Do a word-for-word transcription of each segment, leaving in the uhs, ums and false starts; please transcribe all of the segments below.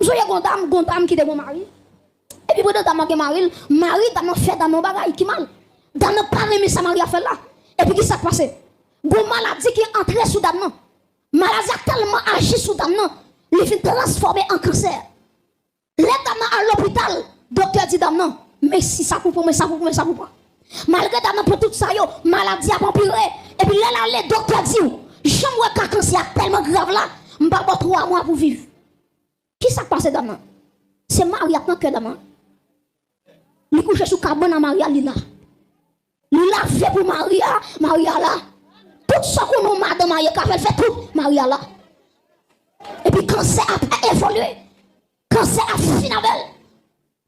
Sonje gon dam, gon dam ki te gon mari. Epi pandan dam nan gen mari l, mari dam nan fè dam nan yon bagay ki mal. Dam nan pa renmen sa mari a fè l la. Epi ki sa k pase? Gon maladi ki antre sou dam nan. Maladi a tèlman aji sou dam nan, li fin transfòme an kansè. Lè dam nan al lopital, doktè di dam nan, men si sa pou pran, men sa pou pran, men sa pou pran. Malgre dam nan pran tout sa yo, maladi a ap anpire. Epi lè l ale, doktè di w, jan m wè ka kansè a tèlman grav la, m ba w twa mwa pou viv. Ki sa k pase dam nan? Se mari a k nan kè dam nan. Li kouche sou kabann a mari a, li la. Li lave pou mari a, mari a la. Tout sa w konnen yon madanm marye ka fè, l fè tout, mari a la. Epi kansè a evolye. Kansè a fin avè l.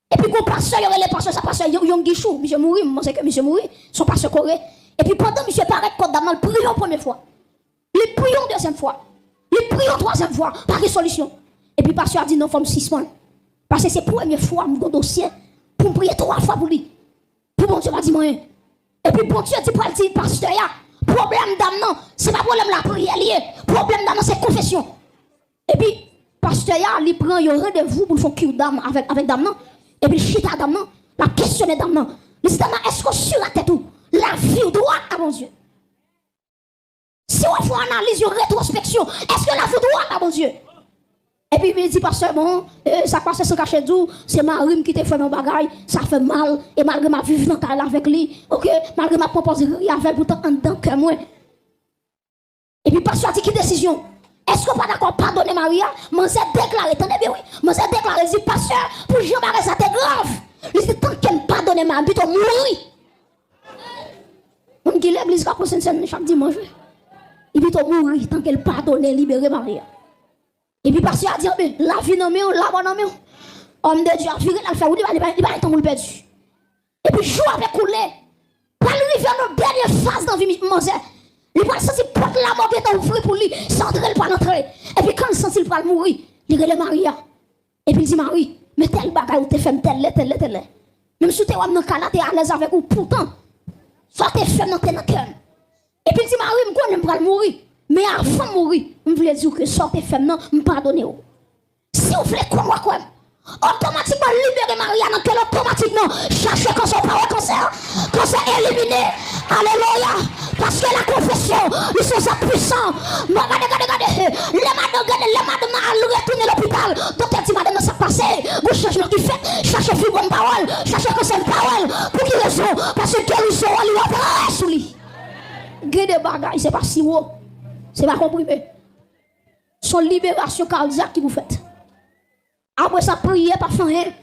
Epi gon pastè, yo rele pastè sa, pastè Yon-, Yong Guichou, misye mouri, m panse ke misye mouri, se yon pastè Kore. Epi pandan misye parèt kot dam nan, l priye yon premye fwa. Li priye yon dezyèm fwa. Li priye yon twazyèm fwa. Pa gen solisyon. Epi pastè a di, "Non, fò m sispann. Paske se premye fwa m gon dosye pou m priye twa fwa pou li. Pou Bondye pa di m anyen." Epi Bondye di pral di pastè a, pwoblèm dam nan, se pa pwoblèm lapriyè li ye. Pwoblèm dam nan, se konfesyon. Epi pastè a, li pran yon randevou pou l fè yon ki dam avèk, avèk dam nan. Epi l chita dam nan, l ap kesyone dam nan. Li di dam nan, "Èske w si a tèt ou, lavi w dwat a Bondye?" Si w ap fè yon analiz, yon retwospeksyon, èske lavi w dwat a Bondye? Epi li di, "Pastè, bon, e, sa k pase, san kache di w, se mari m ki te fè m yon bagay, sa fè m mal, e malgre m ap viv nan kay la avèk li, oke, malgre m ap pran pòz ri avè l, poutan anndan kè mwen." Epi pastè a di, "Ki desizyon? Èske w pa dakò padone mari a?" Manzè deklare, tande byen wi, manzè deklare, li di, "Pastè, pou jan bagay sa te grav," li di, "tanke m padone mari m, m pito mouri." Moun ki legliz ka pran Sentsèn chak dimanch wi. Li pito mouri tanke l padone, libere mari a. Epi pastè a di, "Anben, lavi nan men w, lamò nan men w." Òm de Dye a vire l al fè wout li, li pa, li pa, li pa gen tan pou l pèdi. Epi jou ap ekoule. Pral rive nan dènye faz nan vi mi-, manzè. Li pral santi pòt lamò gentan ouvri pou li, se antre l pral antre. Epi kan l santi l pral mouri, li rele mari a. Epi l di, "Mari, men tèl bagay ou te fè m tèl lè, tèl lè, tèl lè. Menm si w te wè m nan kay la, te alèz avèk ou, poutan, sa w te fè m nan te nan kè m." Epi l di, "Mari, m konnen m pral mouri, men avan m mouri, m vle di w ke sa w te fè m nan, m padone w." Si w vle kwè m, w a kwè m. Otomatikman, libere mari a nan kè l, otomatikman, chache kansè, w pa wè kansè, kansè elimine. Alelouya. Paske la confession, li se yon zam pwisan. Non, gade, gade, gade. Lè madanm, gade, lè madanm nan al retounen lopital, doktè di madanm nan sa k pase. Gon chanjman ki fèt. Chache fibwòm, pa wè l. Chache kansè, pa wè l. Pou ki rezon? Paske gerizon an li antre sou li. Gen de bagay, se pa siwo. Se pa konprime. Se yon liberasyon kadyak ki pou fèt. Apre sa, priyè pa fè anyen.